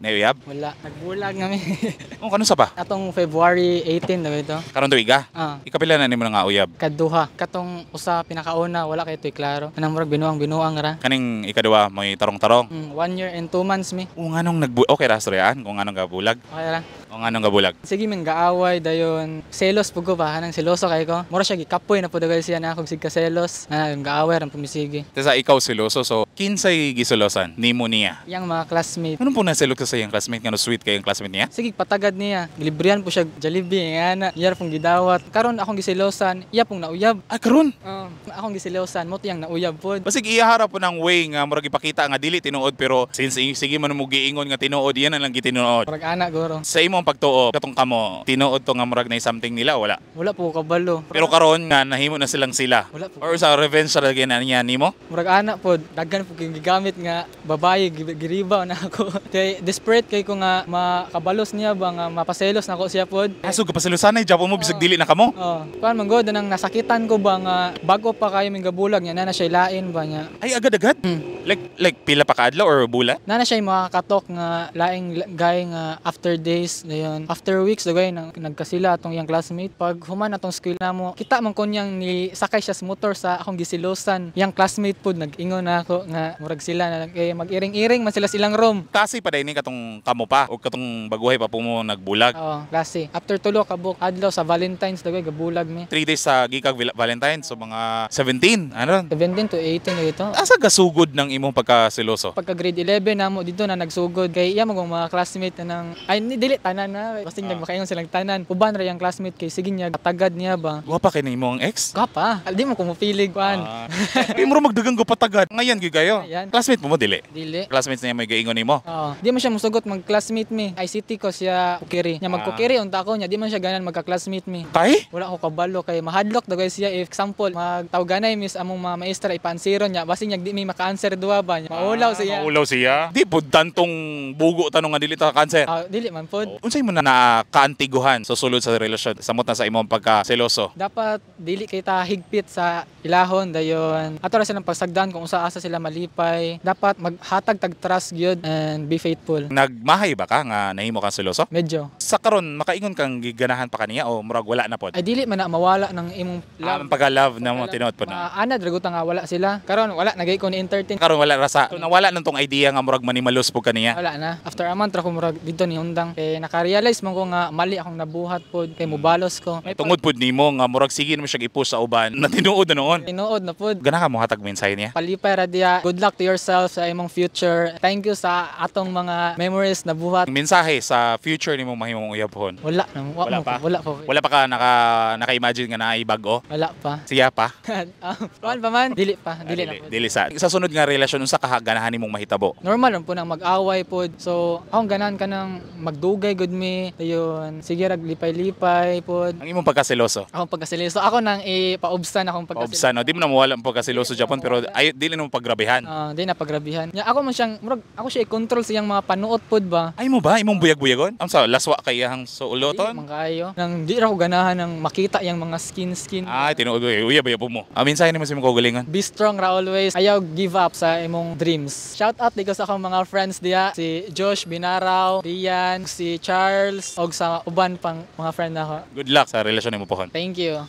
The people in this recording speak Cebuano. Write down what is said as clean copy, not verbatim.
Nauyab? Wala. Nagbulag na mi. Oh, kanus-a pa? Atong February 18 na ito. Karon tuiga? Ah. Ikapila na nimo nga uyab? Kaduha. Katong usa pinakauna, wala kay to'y klaro. Anang murag binuang binuang ra. Kaning ikaduha may tarong-tarong. 1 year and 2 months mi. O nganong nagbu okay ra storyaan kung nganong gabulag? Okay ra. O nganong gabulag? Sige man gaaway dayon, selos pud ko ba, hanang seloso kay ko. Mura siya gikapoy na pud dagay siya na akong sig kaselos. Na gaaway ran pumisigi. Tesa ikaw seloso, so kinsay giselosan nimo niya? Yang mga classmate. Anong po naselok sa iyang classmate, ngano sweet kay ang classmate niya? Sige patagad niya. Gilibrihan po siya Jollibee nga na. Iya pong gidawat. Karon akong giselosan, iya pong nauyab. Ah, karon. Akong giselosan mo tiyang nauyab pod. Basig iyahara po ng way nga murag ipakita nga dili tinuod, pero since sige man mo giingon nga tinuod, iyan na lang gitinuod. Murag ana guro. Sa imong pagtuo, katong kamo, tinuod to nga murag na something nila o wala? Wala po ko kabalo. Pero karon nga nahimo na silang sila. Wala po. Or sa revenge sa lagi na niya nimo? Murag ana pod, daghan po kay gigamit nga babae, giriba na ako. Kay desperate kay ko nga makabalos niya ba, nga mapaselos na ako siya pod. Aso gapaselosan ay Japon mo bisag dili na kamo. Oh, kuan man gud nang nasakitan ko ba nga bago pa kayo ming gabulag niya na na siya lain ba niya. Ay, agad-agad. Like pila pa kaadlaw or bulan? Na na siya makakatok nga laing guy nga after days dayon, after weeks dagay nang nagkasila atong iyang classmate. Pag human atong school namo, kita man ko niyang ni sakay siya sa motor sa akong gisilosan iyang classmate pod. Nag-ingon na ako nga murag sila na kay mag-iring-iring man sila silang room. Kasi pa ni katong kamo pa o katong baguhay pa po mo nagbulag? Oo, klase. After tulo ka buok adlaw sa Valentine's dagay gabulag mi. 3 days sa gikag Valentine, so mga 17 ano? 17 to 18 na ito. Asa gasugod ng imong pagkaseloso? Pagka grade 11 namo dito na nagsugod kay iya magong mga classmate na nang ay ni dili tanan na basta nagmakaingon silang tanan, uban ra yang classmate kay sige niya tagad niya ba. Guwapa kay nimo ang ex? Gapa, di mo kumupilig kuan. Ah. Kay mo magdagang gupatagad. Ngayon gyud kayo. Ayan. Classmate mo mo dili? Dili. Classmates niya may gaingon nimo. Oo. Di man siya musugot mag-classmate mi. ICT ko siya kukiri. Nya magkukiri unta ako nya di man siya ganan magka-classmate mi. Kay? Wala ko kabalo kay mahadlok dagay siya. If example magtawganay miss among mga maestra, ipa-answeron niya, basin niya di mi maka-answer duwa ba niya. Maulaw siya. Maulaw siya. Di pud tantong bugo tanong nga dili ta cancer. Ah, dili man pod. Unsay mo na nakaantiguhan sa sulod sa relasyon samot na sa imong pagkaseloso? Dapat dili kay ta higpit sa ilahon dayon. Ato ra silang pagsagdan kung usa asa sila malipay. Dapat maghatag tag trust gyud and be faithful. Nagmahay ba ka nga nahimo kang seloso? Medyo. Sa karon makaingon kang giganahan pa kaniya o murag wala na pod? Ay, dili man na mawala ng imong Ah, ang pagka-love na mo tinuod pod na. Maanad ra gud nga wala sila. Karon wala nagay ko ni entertain. Karon wala ra sa. So, nawala nang tong idea nga murag manimalos po kaniya. Wala na. After a month ra ko murag dito ni undang. Kay naka-realize man ko nga mali akong nabuhat pod kay mubalos ko. May Tungod pod nimo nga murag sige naman siya i-push sa uban na tinuod na noon. Tinuod na pod. Gana ka mo hatag mensahe niya? Palipay ra diya. Good luck to yourself sa imong future. Thank you sa atong mga memories na buhat. Mensahe sa future nimo mahimong uyabhon. Wala na. Wa Wala mo pa? ko. Wala pa. Wala pa ka naka-imagine nga naay bag-o? Wala pa. Siya pa? Ah, kuan pa man? Dili pa. Dili na Dili, pod. dili sa sunod nga relasyon, unsa ka ganahan nimong mahitabo? Normal lang po nang mag-away pod. So, akong ganahan ka nang magdugay gud mi. Ayun, sige rag lipay-lipay pod. Ang imong pagkaseloso. Akong pagkaseloso. Ako nang ipaubsan akong pagkaseloso. Obsan, no? Di mo na mawala ang pagkaseloso Japon, pero ay dili na mo paggrabehan. Ah, di na pagrabihan. Nya ako man siyang murag ako siya i-control sa iyang mga panuot pod ba. Ay mo ba imong buyag-buyagon? Ang sa laswa kay iyang Di suuloton? man kaayo. Nang di ra ko ganahan ng makita iyang mga skin skin. Ay, tinuod ko. Uya ba po mo? Ah, mensahe nimo sa imong kaugalingon. Be strong ra always. Ayaw give up sa imong dreams. Shout out di ko sa akong mga friends diya. Si Josh Binaraw, Rian, si Charles, og sa uban pang mga friend nako. Good luck sa relasyon nimo pohon. Thank you.